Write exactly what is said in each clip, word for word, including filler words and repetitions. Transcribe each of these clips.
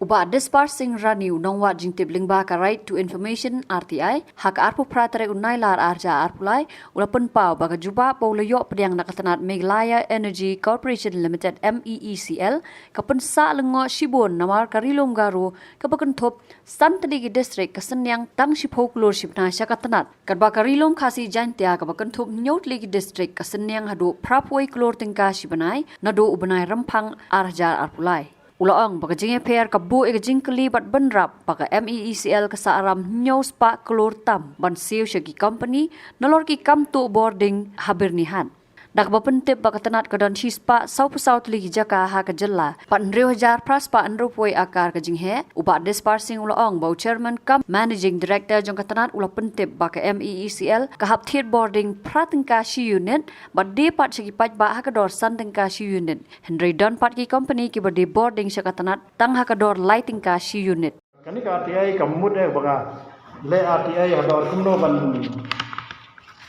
Bah Dispar Singh Rani, u nongwad jingtip lyngba ka Right to Information, R T I, ha ka arphew phra tarik u Nailar arhajar arphew lai, u la pynpaw ba ka jubab ba u la ïoh pdiang na ka tnat Meghalaya Energy Corporation Limited, M E E C L, ka pynsah lyngngoh shibun namar ka Ri Lum Garo kaba kynthup san tylli ki district ka synñiang tang shiphew klur shi bnai sha ka tnat. Katba ka Ri Lum Khasi Jaintia kaba kynthup hynñiew tylli ki district ka synñiang haduh phraphew wei klur tyngka shi bnai naduh u bnai Rymphang arhajar arphew lai. U la ong ba ka jingïapher ka buh ïa ka jingkylli bad bynrap ba ka M E E C L ka sah ram hynñiew spah klur tam ban siew sha ki company nalor ki kam tuh bording ha Byrnihat. Da kaba pyntip ba ka tnat ka don shi spah sawphew saw tylli ki jaka ha ka jylla bad hynriew hajar phra spah hynriewphew wei akar ka jingheh, u Bah Dispar Singh u la ong ba u Chairman cum Managing Director jong ka tnat u la pyntip ba ka M E E C L ka hap thied bording phra tyngka shi unit bad die pat sha ki paidbah ha ka dor san tyngka shi unit. Hynrei don pat ki company kiba die bording sha ka tnat tang ha ka dor lai tyngka shi unit. Kane ka R T I ka mut eh ba nga leh R T I ha dor kumno ban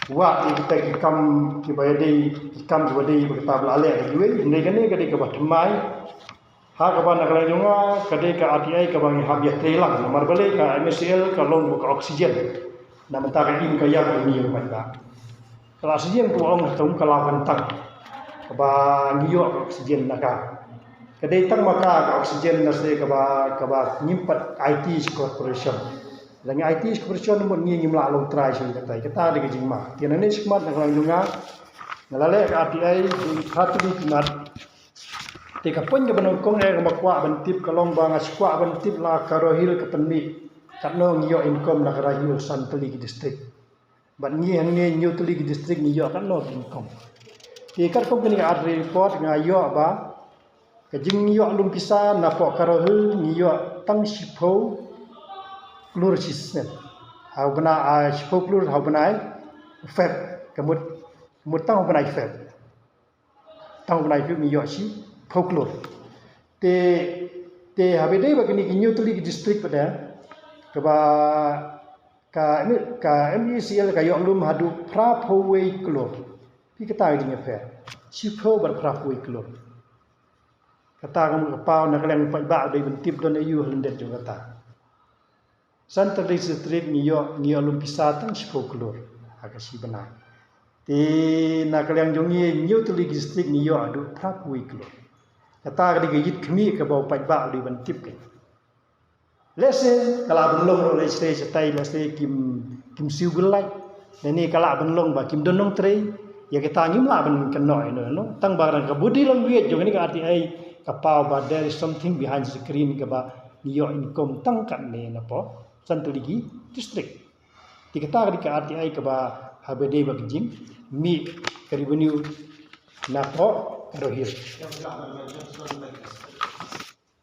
wad ïa kita ki kam kiba ïadei, ki kam kiba dei ba kita ba la leh ka juh. Hynrei kane ka dei kaba thymmai. Ha kaba na ka liang jong nga ka dei ka R T I kaba ngi hap ïatrei lang namar balei ka M E E C L ka long ba ka oxygen. Na mynta ka im ka ïap ïa ngi ïa u paidbah. Ka la oxygen ka ong ka ong ka la kyntang. Kaba ngi ïoh ka oxygen na ka. Ka dei tang ma ka ka oxygen na se kaba kaba ngim pat aiti sha corporation. Lada ngi aiti sha corporation mut ngi ngim lah long trai sha kata. Kata dei ka jingma. Te nangne shakhmat na ka liang jong nga nga la leh ka R T I dei ka R T I ki mat. Te ka point kaba nyngkong eh kaba kwah ban tip ka long ba nga shu kwah ban tip la ka Garo Hills ka pynmih katno ngi ïoh income na ka Garo Hills san tylli ki district. Bad ngi hangne hynñiew tylli ki district ngi ïoh katno ki income. Te katkum kane ka R T I report nga ïoh ba ka jingïoh lum pisa na poh Garo Hills ngi ïoh tang shiphew klur shisnem. Ha u bnai, ah, shiphew klur ha u bnai Feb, ka mut, ka mut tang ha u bnai Feb. Tang u bnai Feb ngi ïoh shiphew klur. Te, te haba dei ba kine ki hynñiew tylli ki district pat de kaba ka, ka M E E C L ka ïoh lum haduh phraphew wei klur. Phi, kata ka jingïapher. Shiphew bad phraphew wei klur. Kata ka mut ka paw na ka liang paidbah dei ban tip don aïu ha lyndet jong kata. San tylli ki district ngi ïoh, ngi ïoh lum pisa tang shiphew klur ha ka shi bnai. Te na ka liang jong ngi hynñiew tylli ki district ngi ïoh haduh phraphew wei klur. Kata ka dei ka jingkhmih kaba u paidbah u dei ban tip ka. Lehse ka lah ban long ruh lehse shatai lehse kim, kim siew gul lait. Lane ka lah ban long ba kim don nongtrei. Ïa kata ngim lah ban kynnoh ïa no ïa no. Tang ba ka body language jong kane ka R T I ka paw ba there is something behind the screen kaba ngi ïoh income tang katne na poh san tylli ki district. Te kata ka dei ka R T I kaba haba dei ba ka jingmih ka revenue na poh Garo Hills.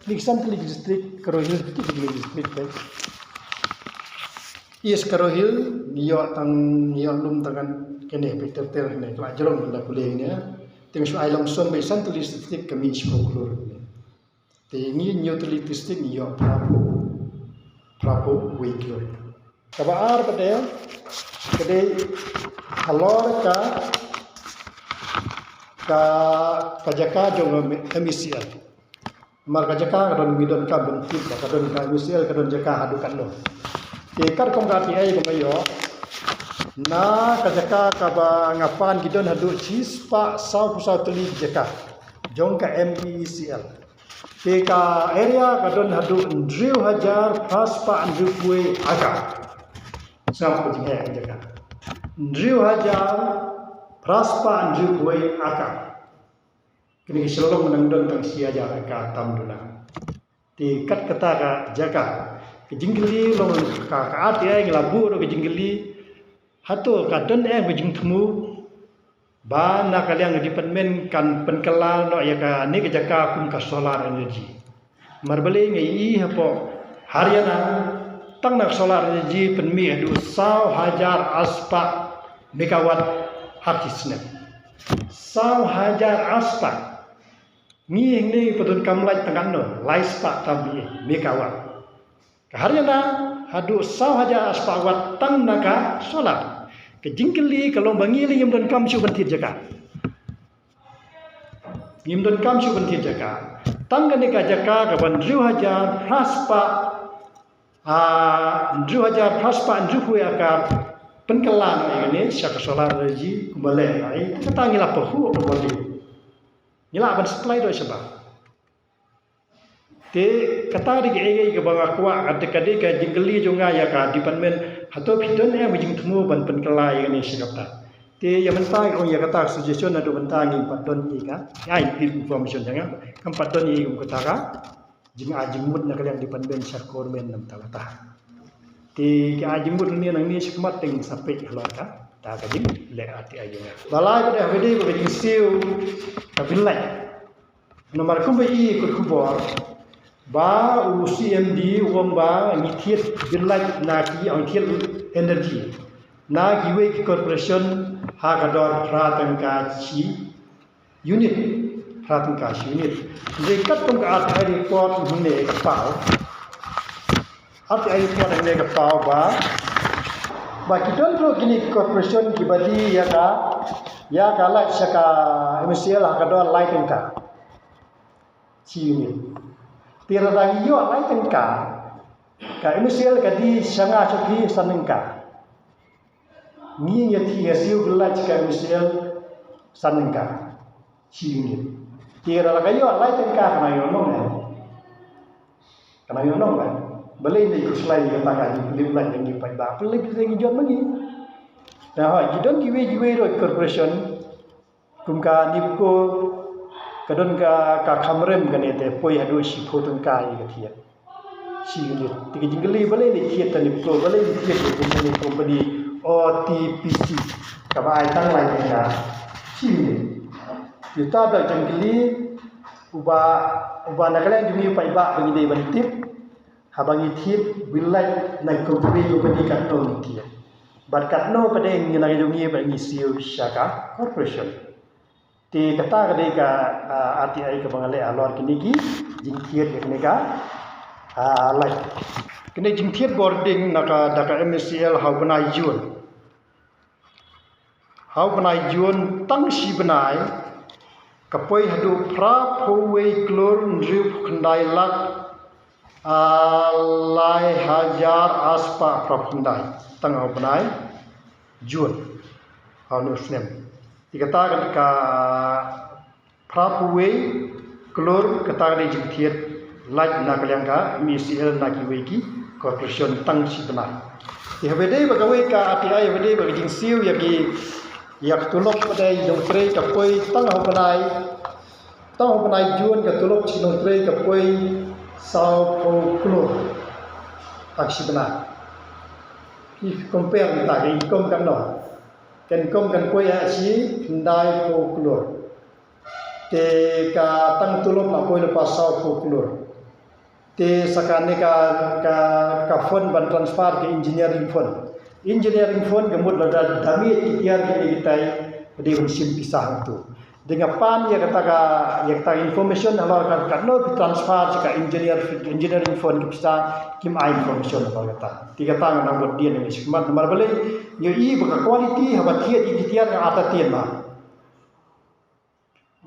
Ni ki san tylli ki district, Garo Hills ki tylli ki district te. East Garo Hills ngi ïoh tang, ngi ïoh lum tang kan kane pynter ter ne ka la jrong la pule ne. Te nga shu ai lump sum ba san tylli district ka mih shiphew klur. Te ngi hynñiew tylli district ngi ïoh phraphew, phraphew wei klur. Kaba ar pat de ka dei halor ka, ka, ka jaka jong M E C L. Namar ka jaka ka don, ngi donkam ban tip ba ka don, ka M E C L ka don jaka haduh katno. Te katkum ka R T I ba nga ïoh, na ka jaka kaba nga pan ki don haduh shispah sawphew saw tylli ki jaka jong ka M E C L. Te ka area ka don haduh hynriew hajar phra spah hynriewphew wei acre. Sngap ka jingheh ka jaka. Hynriew hajar phra spah hynriewphew wei acre. Kine ki Shillong nang don tang shi hajar acre tam duna. Te kat kata ka jaka. Ka jingkylli long ka, ka R T I ngi la buh ruh ka jingkylli. Hato ka don eh ka jingthmu ba na ka liang ka department kan pynkylla noh ïa kane ka jaka kum ka solar energy. Namar balei nga ïohi hapoh Haryana tang na ka solar energy pynmih haduh saw hajar arspah megawatt ha ki snem. Saw hajar arspah. Ngi hangne pat donkam lait tang katno, lai spah tam megawatt. Ka Haryana haduh saw hajar arspah watt tang na ka solar. Ka jingkylli ka long ba ngi lei ngim donkam shuh ban thied jaka. Ngim donkam shuh ban thied jaka. Tang kane ka jaka kaba hynriew hajar phra spah, ah, hynriew hajar phra spah hynriewphew akar pynkylla noh ïa kane sha ka solar energy kumba leh ai. Kata ngi la pyrkhat kumba leh. Ngi lah ban supply doh shabar. Te kata dei kaei kaba nga kwah, kata ka dei ka jingkylli jong nga ïa ka department, hato phi don em ka jingthmu ban pynkylla ïa kane sha kata. Te ïa mynta ong ïa kata suggestion, haduh mynta ngim pat don ïa ka, ai, information jong nga, ngam pat don ïa ka, kata ka jingai jingmut na ka liang department sha government namar kata. Te ka ai jingmut ne nangne shakhmat te ngin sa peit halor kata ka jingleh RTI jong nga. Ba lai pat, haba dei ba ka jingsiew ka bill light. Namar kumba i kot khubor ba u CMD u ong ba ngi thied bill light na ki, ong thied energy na kiwei ki corporation ha ka dor phra tyngka shi unit, phra tyngka shi unit. Hynrei katkum ka RTI report hangne ka paw, RTI report hangne ka paw ba, ba ki don ruh kine ki corporation kiba die ïa ka, ïa ka light sha ka MeECL ha ka dor lai tyngka shi unit. Te lada ngi ïoh lai tyngka, ka MeECL ka die sha nga sha phi san tyngka. Ngi, ngi thied, ngi siew bill light sha ka MeECL san tyngka shi unit. Te lada ka ïoh lai tyngka, ka nang ïoh nong em? Ka nang ïoh nong em? Balei ngi khuslai ïa kata ka jingpynlip light ïa ngi paidbah? Pynlip ïa ngi jot ma ngi. Te hooid, ki don kiwei kiwei ruh ki corporation, kum ka NEEPCO, ka don ka, ka kham rem kane te poi haduh shiphew tyngka ïa ka thied shi unit. Te ka jingkylli, balei lei thied ka NEEPCO, balei lei thied ka company, company OTPC kaba ai tang lai tyngka shi unit. Te kata ka jingkylli uba, uba na ka liang jong ngi paidbah ba ngi dei ban tip, haba ngi thied bill light na company, company katno ngi thied, bad katno pat ngi, na ka jong ngi ba ngi siew sha ka corporation. Te kata ka dei ka, ah, RTI kaba nga leh halor kine ki jingthied ïa kane ka, ah, light. Kane jingthied bording na ka, da ka MeECL ha u bnai June. Ha u bnai June tang shi bnai ka poi haduh phra phew wei klur hynriew phew khyndai lak, ah, lai hajar ar spah phra phew khyndai tang ha u bnai June ha une u snem. Te kata ka, ka phra phew wei klur, kata ka dei jingthied light na ka liang ka MeECL na kiwei ki corporation tang shi bnai. Te haba dei ba kawei ka RTI, haba dei ba ka jingsiew ïa ki, ïa ka tulop pat ïa ki nongtrei ka poi tang ha u bnai, tang ha u bnai June ka tulop ki nongtrei ka poi saw phew klur tang shi bnai. Ki compare mynta ka income katno? Ka income kan poi ha shi khyndai phew klur. Te ka tang tulop la poi lypa saw phew klur. Te sa kane ka, ka, ka fund ban transfer ka engineering fund. Engineering fund ka mut lada da miet ki tiar kine kitai, ka dei ban shim pisa hangto. Te nga pan ïa kata ka, ïa kata ka information halor ka, katno ki transfer sha ka engineer, engineering fund ki pisa, kim ai information halor kata. Te kata nga nang bud dien ïa shi khmat namar balei, ngi ïohi ba ka quality haba thied ïa ki tiar ka artatien ma.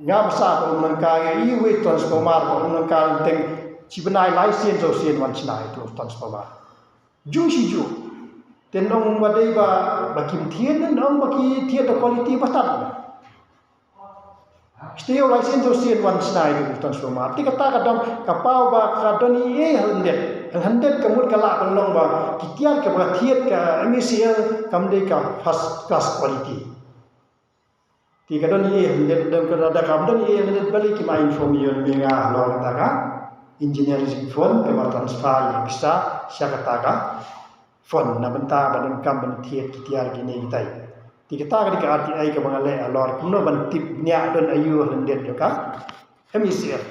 Nga bsa ba um nangka, ngi ïohi wei transformer ba um nangka, teng shi bnai lai sien saw sien wan shna ïa uto u transformer. Jong shi juh. Te nong ba dei ba, ba kim thied, nong ba ki thied da quality ba tad. Shi taïew lai sien saw sien wan shna ïa uto u transformer. Te kata ka dang, ka paw ba ka don ei ei ha lyndet. Ha lyndet ka mut ka lah ban long ba ki tiar kaba thied ka MeECL kam dei ka first class quality. Te ka don ei ei ha lyndet, don ka, da kam don ei ei ha lyndet, balei kim ai inform ïa me nga halor kata ka engineering fund kaba transfer ïa ka pisa sha kata ka fund na bynta ba donkam ban thied ki tiar kine kitai. Te kata ka dei ka RTI kaba nga leh halor kumno ban tip ñiah don aïu ha lyndet jong ka MeECL.